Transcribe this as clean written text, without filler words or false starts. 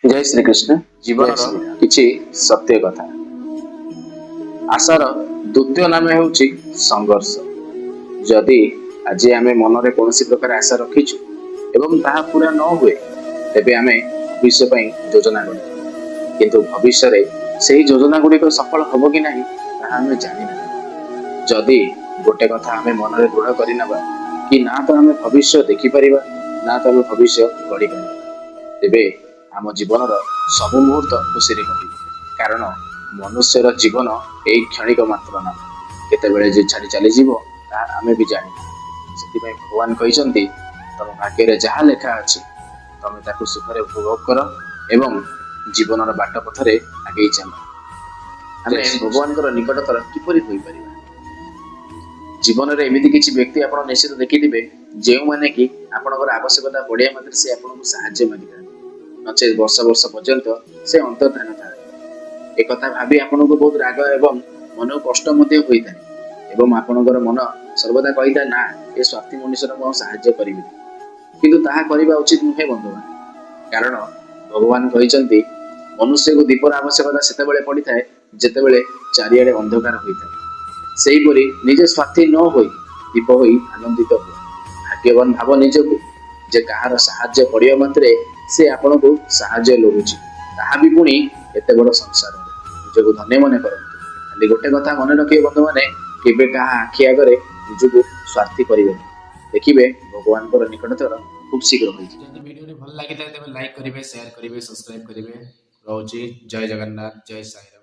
ଜୟ ଶ୍ରୀକୃଷ୍ଣ। ଜୀବନର କିଛି ସତ୍ୟ କଥା। ଆଶାର ଦ୍ୱିତୀୟ ନାମ ହେଉଛି ସଂଘର୍ଷ। ଯଦି ଆଜି ଆମେ ମନରେ କୌଣସି ପ୍ରକାର ଆଶା ରଖିଛୁ ଏବଂ ତାହା ପୁରା ନ ହୁଏ, ତେବେ ଆମେ ଭବିଷ୍ୟ ପାଇଁ ଯୋଜନା କରିଥାଉ। କିନ୍ତୁ ଭବିଷ୍ୟରେ ସେହି ଯୋଜନା ଗୁଡ଼ିକ ସଫଳ ହବ କି ନାହିଁ, ତାହା ଆମେ ଜାଣିନାହୁଁ। ଯଦି ଗୋଟେ କଥା ଆମେ ମନରେ ଦୃଢ଼ କରିନେବା କି ନା ତ ଆମେ ଭବିଷ୍ୟ ଦେଖିପାରିବା, ନା ତ ଆମେ ଭବିଷ୍ୟ ଗଢ଼ିପାରିବା, ତେବେ ଆମ ଜୀବନର ସବୁ ମୁହୂର୍ତ୍ତ ଖୁସିରେ କଟିବ। କାରଣ ମନୁଷ୍ୟର ଜୀବନ ଏଇ କ୍ଷଣିକ ମାତ୍ର ନାମ। କେତେବେଳେ ଯେ ଛାଡ଼ି ଚାଲିଯିବ, ତାହା ଆମେ ବି ଜାଣିନା। ସେଥିପାଇଁ ଭଗବାନ କହିଛନ୍ତି, ତମ ଭାଗ୍ୟରେ ଯାହା ଲେଖା ଅଛି, ତମେ ତାକୁ ସୁଖରେ ଉପଭୋଗ କର ଏବଂ ଜୀବନର ବାଟ ପଥରେ ଆଗେଇ ଚାଲ। ଆମେ ଭଗବାନଙ୍କର ନିକଟତର କିପରି ହୋଇପାରିବା? ଜୀବନରେ ଏମିତି କିଛି ବ୍ୟକ୍ତି ଆପଣ ନିଶ୍ଚିତ ଦେଖିଥିବେ, ଯେଉଁମାନେ କି ଆପଣଙ୍କର ଆବଶ୍ୟକତା ପଡ଼ିବା ମାତ୍ରେ ସେ ଆପଣଙ୍କୁ ସାହାଯ୍ୟ ମାଗିଥାନ୍ତି, ନଚେତ୍ ବର୍ଷ ବର୍ଷ ପର୍ଯ୍ୟନ୍ତ ସେ ଅନ୍ତର୍ଧାନ ଥାନ୍ତି। ଏକଥା ଭାବି ଆପଣଙ୍କୁ ବହୁତ ରାଗ ଏବଂ ମନକୁ କଷ୍ଟ ମଧ୍ୟ ହୋଇଥାଏ ଏବଂ ଆପଣଙ୍କର ମନ ସର୍ବଦା କହିଥାଏ, ନା, ଏ ସ୍ୱାର୍ଥୀ ମନୁଷ୍ୟର ମୁଁ ଆଉ ସାହାଯ୍ୟ କରିବିନି। କିନ୍ତୁ ତାହା କରିବା ଉଚିତ ନୁହେଁ ବନ୍ଧୁମାନେ। କାରଣ ଭଗବାନ କହିଛନ୍ତି, ମନୁଷ୍ୟକୁ ଦୀପର ଆବଶ୍ୟକତା ସେତେବେଳେ ପଡ଼ିଥାଏ, ଯେତେବେଳେ ଚାରିଆଡ଼େ ଅନ୍ଧକାର ହୋଇଥାଏ। ସେହିପରି ନିଜେ ସ୍ୱାର୍ଥୀ ନ ହୋଇ ଦୀପ ହୋଇ ଆନନ୍ଦିତ ହୁଅ। ଭାଗ୍ୟବାନ ଭାବ ନିଜକୁ ଯେ କାହାର ସାହାଯ୍ୟ ପଡ଼ିବା ମାତ୍ରେ ସେ ଆପଣଙ୍କୁ ସାହାଯ୍ୟ ଲୋଡୁଛି, ତାହା ବି ପୁଣି ଏତେ ବଡ଼ ସଂସାରରେ। ନିଜକୁ ଧନ୍ୟ ମନେ କରନ୍ତୁ। ଖାଲି ଗୋଟେ କଥା ମନେ ରଖିବେ ବନ୍ଧୁମାନେ, କେବେ କାହା ଆଖି ଆଗରେ ନିଜକୁ ସ୍ୱାର୍ଥୀ କରିବେନି। ଦେଖିବେ, ଭଗବାନଙ୍କର ନିକଟତର ଖୁବ୍ ଶୀଘ୍ର ହୋଇଯିବ। ଯଦି ଭିଡ଼ିଓଟି ଭଲ ଲାଗିଥାଏ, ତେବେ ଲାଇକ୍ କରିବେ, ସେୟାର କରିବେ, ସବସ୍କ୍ରାଇବ୍ କରିବେ। ରହୁଛି। ଜୟ ଜଗନ୍ନାଥ, ଜୟ ସାଇରାମ।